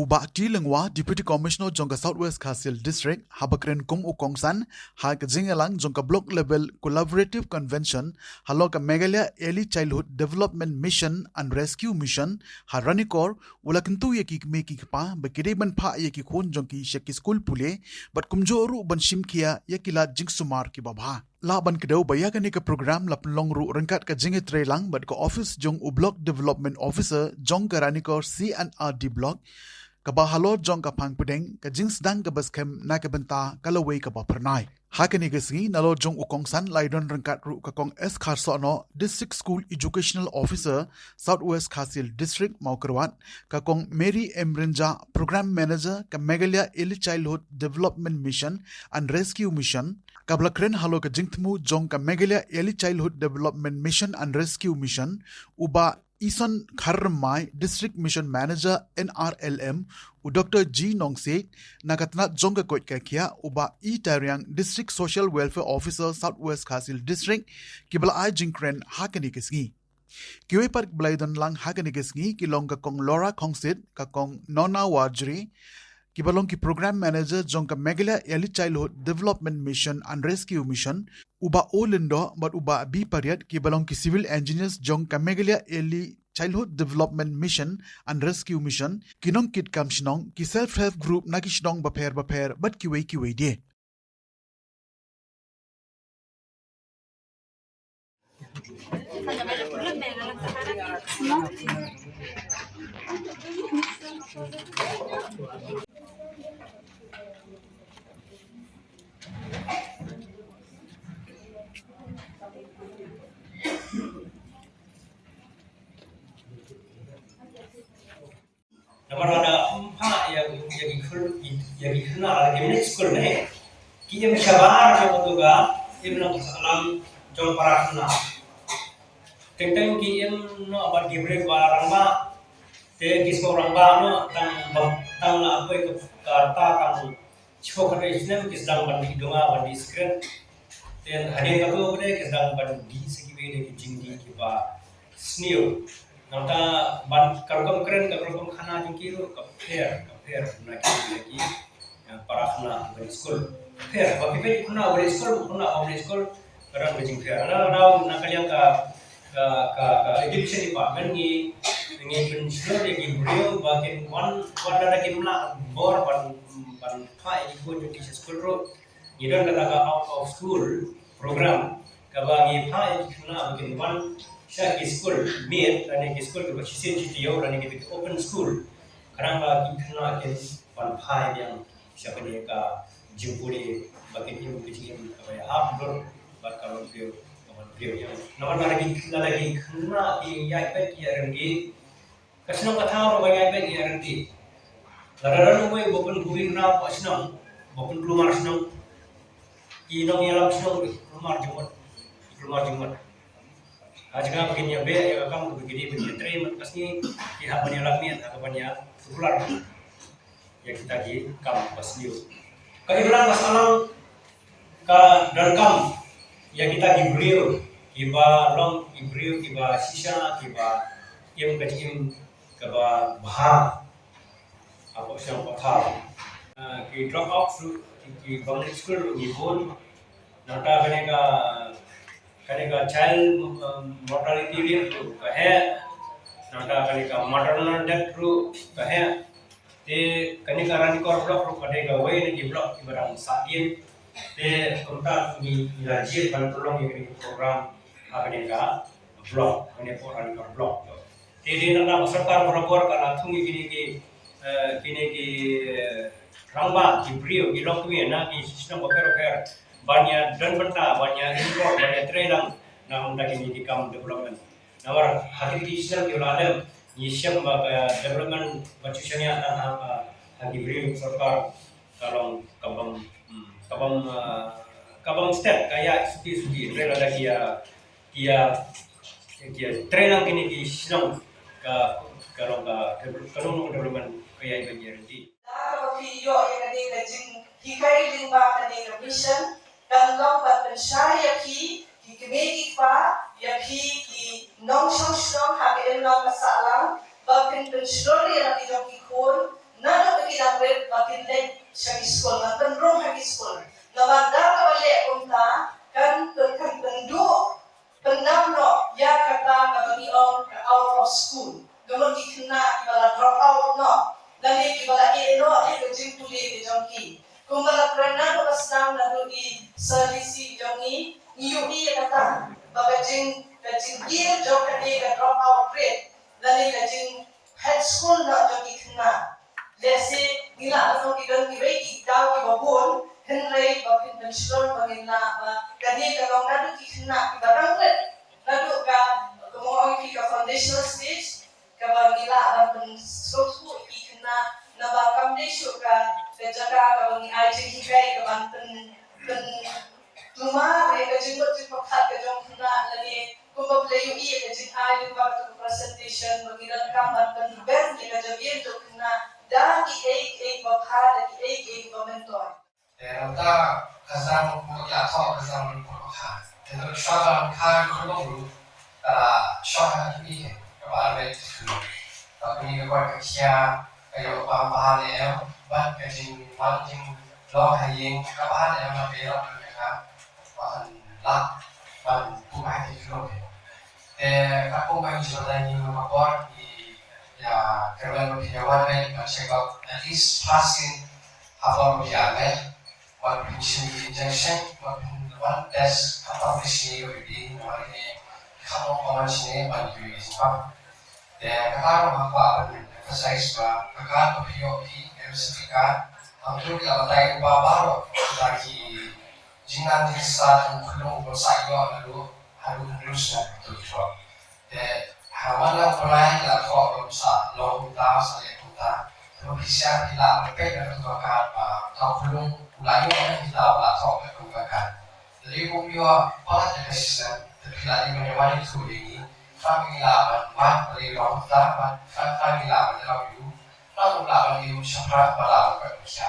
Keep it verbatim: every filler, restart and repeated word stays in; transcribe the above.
U Bah T Lyngwa, Deputy Commissioner jong ka South West Khasi Hills District, haba kren kum u kongsan ha ka jingïalang jong ka Block Level Collaborative Convention halor ka Meghalaya Early Childhood Development Mission and Rescue Mission ha Ranikor, u la kyntu ïa ki kmie ki kpa ba ki dei ban phah ïa ki khun jong ki sha ki skul pule, bad kumjuh ruh ban shim khia ïa ki lad jingsumar kiba bha. Lah ban kdew ba ïa kane ka program la pynlong ruh ryngkat ka jingïatreilang bad ka office jong u Block Development Officer jong ka Ranikor C and R D Block, kaba halor jong ka phang pdeng ka jingsdang kaba skhem na ka bynta ka lawei kaba phyrnai. Ha kane ka sngi nalor jong u kongsan la ïadon ryngkat ruh ka Kong S Kharsohnoh, District School Educational Officer, South West Khasi Hills District, Mawkyrwat, ka Kong Mary M Rynjah, Program Manager ka Meghalaya Early Childhood Development Mission and Rescue Mission, kaba la kren halor ka jingthmu jong ka Meghalaya Early Childhood Development Mission and Rescue Mission, u Bah Ison Kharrymmai, District Mission Manager N R L M, u Doctor G Nongsiej, na ka tnat jong ka koit ka khiah, u Bah E Tairiang, District Social Welfare Officer, South West Khasi Hills District, kiba la ai jingkren ha kane ka sngi. Kiwei pat kiba la ïadon lang ha kane ka sngi ki long ka Kong Laura Khongsit, ka Kong Nona Warjri, kiba long ki Program Manager jong ka Meghalaya Early Childhood Development Mission and Rescue Mission, u Bah O Lyngdoh bad u Bah B Pariat, kiba long ki Civil Engineers jong ka Meghalaya Early Childhood Development Mission and Rescue Mission, ki nongkitkam shnong, ki self help group na ki shnong bapher bapher bad kiwei kiwei de. Namar lada ym phah ïa, ïa ki khun, ïa ki khynnah lada kim leit skul ne, ki im shabar jong ka duga, im nang sahlang jong para khynnah. Teng teng ki im noh bad ki briew ba rangbah. Te ki sngewrangbah noh tang ba, tang la poi ka, ka rta tang shiphew khathynriew snem ki sdang ban dih dunga ban dih sikret. Te hadien katu pat ki sdang ban dih sa kiwei de ki jingdih kiba sniew. Nangta ban ka rukom kren, ka rukom khana jong ki ruh ka pher, ka pher na ki, na ki, eh, para khynnah ba dih skul. Pher, ba ki peit khynnah ba dih skul, khynnah ba dih skul, ka don ka jingpher. Na, na, na ka liang ka, ka, ka, ka education department ngi, ngi pynshlur ïa ki briew ba kin wan, wan lada kim lah bor ban, ban phah ïa ki khun jong ki sha skul ruh. Ngi don kata ka out of school program, kaba ngi phah ïa ki khynnah ba kin wan sha ki skul miet lane ki skul kiba shisien shi taïew lane kita ki open school. Khnang ba ki khynnah kin pan phai biang sha kane ka jingpule ba kin im ka jingim kaba ïahap dur bad ka longbriew, ka longbriew ïa. Namar lada ki, lada ki khynnah ki ïaid beit ki ïaid ryngki, ka shnong ka thaw ruh ka ïaid beit ïaid ryngki. Lada don uwei uba pynkuwei na ka shnong, uba pynkulmar shnong, ki nongïalam shnong ki kulmar jingmut, kulmar jingmut. Ha jaka ba kin ïa beh ïa ka kam kaba ki dei ban ïa trei mynta ka sngi, ki hap ban ïalam miet ha kaban ïa suklar ïa kita ki kam ba sniew. Ka imlang ka sahlang ka donkam ïa kita ki briew kiba long ki briew kiba shisha, kiba im ka jingim kaba bha hapoh shnong hapoh thaw. Ah, ki drop out ruh, ki, ki bym leit skul ruh ngi bun. Nangta kane ka, kane ka child, um, mortality rate ruh ka heh. Nangta kane ka maternal death ruh ka heh. Te kane ka Ranikor block ruh ka dei kawei na ki block kiba dang sahdien. Te kumta ngi, ngi la jied ban pynlong ïa kane ka program ha kane ka block, kane ka Ranikor block. Te dei na ka sorkar barabor ka la thung ïa kine ki, eh, kine ki, eh, rangbah, ki briew, ki longkmie na ki shnong bapher bapher ban ïa don bynta, ban ïa involve, ban ïa trei lang na ka bynta kine ki kam development. Namar ha kine ki snem kiba la lem ngi shem ba ka development ba shu shaniah tang ha, ha, ha ki briew, sorkar ka long ka bym, hmm, ka bym, ah, ka bym stet, ka ïaid suki suki. Hynrei lada ki ïa, ki ïa, ki ïa trei lang kine ki shnong, ka, ka long ka, ka long ka development ka ïaid beit ïaid ryntih. Da kaba phi ïoh ïa kane ka jinghikai lyngba kane ka mission, kan long ban pynshai ïa phi ki kmie ki kpa, ïa phi ki nongshong shnong ha ka imlang ka sahlang, ba phin pynshlur ïa la ki jong ki khun na Ïohi ïa kata ba ka jing, ka jingkiew jong kane ka drop out rate lane ka jingphet skul noh jong ki khynnah. Lehse ngi lah ban ong ki don kiwei ki daw kiba bun, hynrei ba phin pynshlur ba ngin lah ba kane ka long naduh ki khynnah kiba dang rit, naduh ka, kumno ong ki, ka foundational stage, kaba ngi lah ban pynsngewthuh ïa ki khynnah, naba kam dei shuh ka, ka jaka kaba ngi ai jinghikai kaban pyn, pyn, tumar ïa ka jingmut jingpyrkhat ka jong khynnah lane kumba phi la ïohi ïa ka jingai lyngba kata ka presentation ba ngi donkam ban pynrben ïa ka jabieng jong khynnah da kiei kiei ba bha, da kiei kiei ba myntoi. Te nangta ka jingmut ka la thoh ka jingmut ka bha. Te nangta ka jingmut ka khulung ruh ka la shoh ha ki, kaba armet ki khulung. Ka kuni ka kwai ka khia ka ïoh ba bha ne em, bad ka jingwan jinglong ha ïing ka bha ne em, ka ïoh ka ka ba han lah ban buh ha ki khulung. Te ka kum ba ngi shu batai ngi ma ka por ngi ïa kyrmen ba phin ïa wan beit ban check up at least phasing ha por ba phi ïa armet, wan phin shim ki injection, wan phin wan test ha por ba phi shim ki B P, namar ngi kham ong ka wan shim ban ki B P shuwa. Te kata ruh nga kwah ban emphasize ba ka card ba phi ïoh phi, ka M C P card, hangtu ki la batai ba baroh kita ki jingnan jingstad jong u khunlung ba sa ïoh naduh haduh hynriew snem haduh jong. Te ha man la u bnai la thoh ba sa long kumta, sa leh kumta. Te ba phi sha phi lah ban peit na kato ka card ba uta u khunlung u la ïoh na kita ba la thoh ka kato ka card. Te lei kum ïoh palat ïa ka shisnem, te phi lah dei ban ïa wan ïathuh ïa ngi. Khnang ba ngi lah ban wad ba lei long kumta, ba khnang ba ngi lah ban ïarap ïa u. Khnang u lah ban ïa u shaphrang ba lah ban peit ba khia.